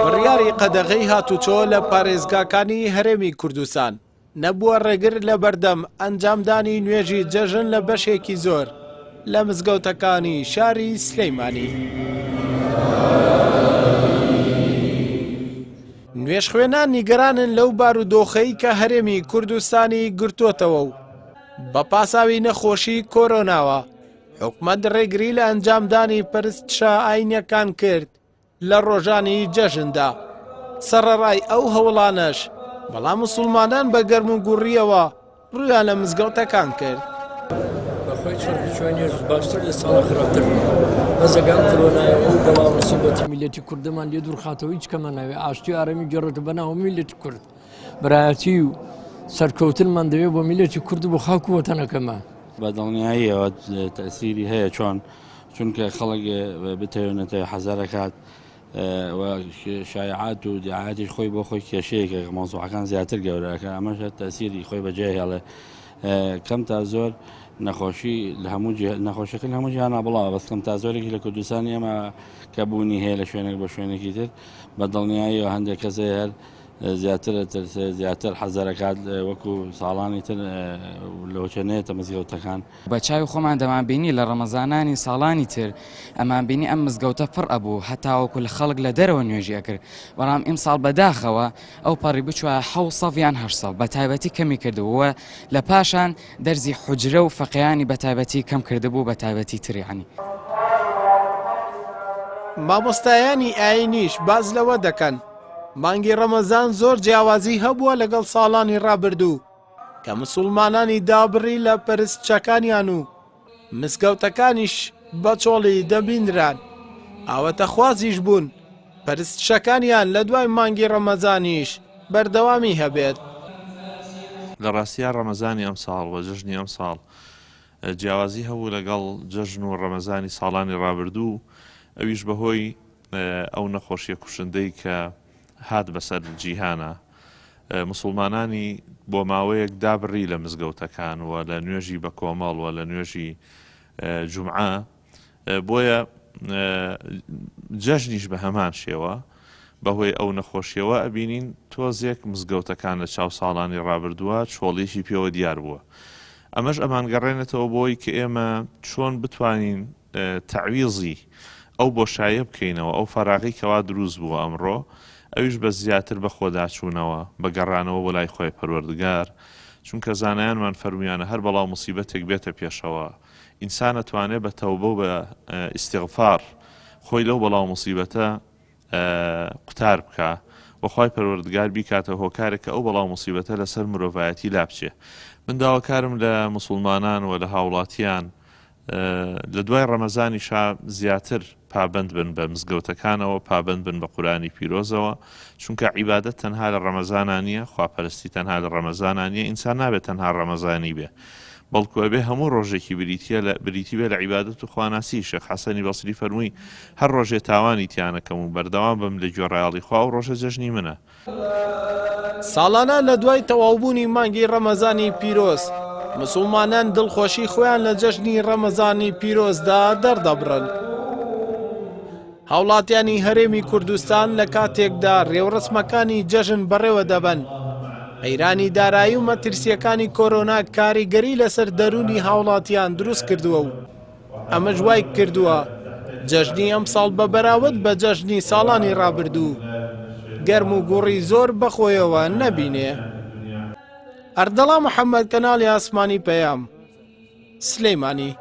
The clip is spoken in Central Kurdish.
بڕیاری قەدەغەی هاتوچۆ لە پارێزگاکانی هەرێمی کوردستان نەبووە ڕێگر لە بەردەم ئەنجامدانی نوێژی جەژن لە بەشێکی زۆر لە مزگەوتەکانی شاری سلەیمانی. نوێژخوێنان نیگەرانن لەو بارودۆخەی کە هەرێمی کوردستانی گرتووەتەوە و بە پاساوی نەخۆشی کۆرۆناوە حکومەت ڕێگری لە ئەنجامدانی پەرستشە ئاینیەکان کرد لە ڕۆژانی جەژندا. سەڕەڕای ئەو هەوڵانەش، بەڵام موسڵمانان بە گەرموگوڕییەوە ڕوویان لە مزگەوتەکان کرد. بەخوای چۆن چۆنیش باشتر لە ساڵە خراپتر بەس ئەگەر کۆرۆنایە ئەو بەڵا مصیبەتی میلەتی کوردمان لێ دوور خاتەوە هیچ کەمان ناوێ ئاشتی و ئارامی گێڕێتە بەناو میلەتی کورد برایەتی و سەرکەوتنمان دەوێت بۆ میلەتی کورد و بۆ خاک و وەتەنەکەمان. بە دڵنیاییەوە تەئسیری هەیە چۆن چونکە خەڵک بتەوێنێتەوە حەزەرەکات و شایعات و دیعاتیش خۆی بۆ خۆی کێشەیەکە کە مەوزوعەکان زیاتر گەورەکە ئەمەش هەر تەسیری خۆی بەجێ هێڵێ کەم تا زۆر نەخۆشی لە هەموو نەخۆشەکە لە هەموو جیهانا بڵاوە بەس کەم تا زۆرێکی لە کوردستان ئێمە کە بوونی هەیە لە شوێنێک بە شوێنێکی تر بە دڵنیاییەوە هەندێک کەس هەیە هەر زیاتر ئەترسێ زیاتر حەزەرەکات وەکو ساڵانی تر لەوچە نێتە مزگەوتەکان. بە چاوی خۆمان دەمانبینی لە ڕەمەزانانی ساڵانی تر ئەمانبینی ئەم مزگەوتە پڕ ئەبوو هەتاوەکو لە خەڵک لە دەرەوە نوێژی ئەکرد بەڵام ئیمساڵ بەداخەوە ئەو پەڕی بچوایە حەو سەف یان هەشت سەف بە تایبەتی کەمی کردبوو و لە پاشان دەرزی حوجرە و فەقێیانی بە تایبەتی کەم کردبوو بە تایبەتی تر یانی. مامۆستایانی ئایینیش باس لەوە دەکەن، مانگی ڕەمەزان زۆر جیاوازی هەبووە لەگەڵ ساڵانی ڕابردوو کە مسوڵمانانی دابڕی لە پەرستشەکانیان و مزگەوتەکانیش بە چۆڵی دەبینران ئاوەتەخوازیش بوون پەرستشەکانیان لە دوای مانگی ڕەمەزانیش بەردەوامی هەبێت. لە ڕاستیا ڕەمەزانی ئەمساڵ و جەژنی ئەمساڵ جیاوازی هەبوو لەگەڵ جەژن و ڕەمەزانی ساڵانی ڕابردوو ئەویش بەهۆی ئەو نەخۆشیە کوشندەی کە هات بەسەر جیهانا موسڵمانانی بۆ ماوەیەک دابڕی لە مزگەوتەکان و لە نوێژی بەکۆمەڵ و لە نوێژی جومعە بۆیە جەژنیش بە هەمان شێوە بەهۆی ئەو نەخۆشیەوە ئەبینین تۆزێک مزگەوتەکان لە چاو ساڵانی ڕابردووە چۆڵیی پێوە دیار بووە ئەمەش ئەمانگەڕێنێتەوە بۆی کە ئێمە چۆن بتوانین تەعویزی ئەو بۆشاییە بکەینەوە، ئەو فەراغەی کەوا دروست بووە ئەمڕۆ، ئەویش بە زیاتر بە خۆداچوونەوە، بە گەڕانەوە بۆ لای خوای پەروەردگار، چونکە زانایانمان فەرموویانە هەر بەڵا و موسیبەتێک بێتە پێشەوە، ئینسان ئەتوانێ بە تەوبە و بە ئیستیغفار خۆی لەو بەڵا و موسیبەتە قوتار بکا و خوای پەروەردگار بیکاتە هۆکارێک کە ئەو بەڵا و موسیبەتە لەسەر مرۆڤایەتی لابچێ. من داواکارم لە موسوڵمانان و لە هاوڵاتیان لە دوای ڕەمەزانیشا زیاتر پابەند بن بە مزگەوتەکانەوە، پابەند بن بە قورئانی پیرۆزەوە، چونکە عیبادەت تەنها لە ڕەمەزانا نییە، خواپەرستی تەنها لە ڕەمەزانا نییە، ئینسان نابێت تەنها ڕەمەزانی بێ، بەڵکو ئەبێ هەموو ڕۆژێکی بریتیە لە بریتی بێ لە عیبادەت و خواناسی، شێخ حەسەنی بەسری فەرمووی، هەر ڕۆژێ تاوانی تیا نەکەم و بەردەوام بم لە گوێڕایەڵی خوا ئەو ڕۆژە جەژنی منە. ساڵانە لە دوای تەواوبوونی مانگی ڕەمەزانی پیرۆز، مسوڵمانان دڵخۆشی خۆیان لە جەژنی ڕەمەزانی پیرۆزدا دەردەبڕن. هاوڵاتیانی هەرێمی کوردستان لە کاتێکدا ڕێوڕەسمەکانی جەژن بەڕێوە دەبەن، قەیرانی دارایی و مەترسییەکانی کۆرۆنا کاریگەری لەسەر دەروونی هاوڵاتیان دروست کردووە و ئەمەش وای کردووە جەژنی ئەمساڵ بە بەراورد بە جەژنی ساڵانی ڕابردوو گەرم و گوڕی زۆر بەخۆیەوە نەبینێ. ئەردەڵان محەمەد، کەناڵی ئاسمانی پەیام، سلێمانی.